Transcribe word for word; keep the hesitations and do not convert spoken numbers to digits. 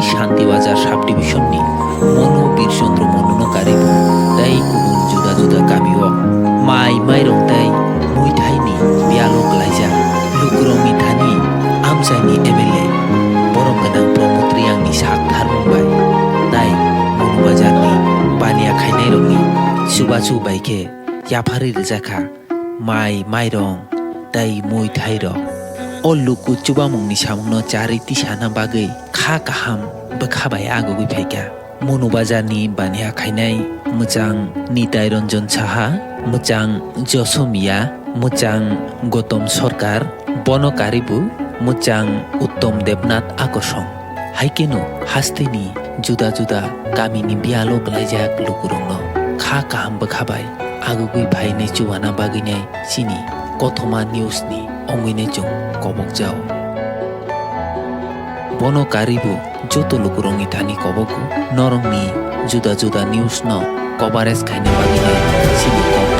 Shanti Bazar subdivision ni Monu Birchandra Monuno karibu tei kubun juda juda kamio mai mairok tei muithaini biyalo klaijak lukurokni thani amchaini M L A borok gwnang Pramod Reangni sak tharmung bai tei Monu Bazarni baniya khainairokni chubachu bai khe yapharwi rwjakha mai mairong tei muithairok. O luku chubamungni samungno charwi tisana bagwi kha kaham bwkha bai agugwi phaikha. Monu Bazarni baniya khainai mwchang Nitai Ranjan Saha, mwchang Josomiya, mwchang Gotom Sarkar, bono karibu mwchang Uttom Debnath Akosong. Hai kheno hasteni juda juda kamini biyalo klaijak lukurokno kha kaham bwkha bai agugwi phainai chubana bagwinai chini Kothoma News ni wngwinai chwng kobokjao. Bono karibu joto lukurokni thani kobogo norokni juda juda news no coverage khaina bagwinai chini kok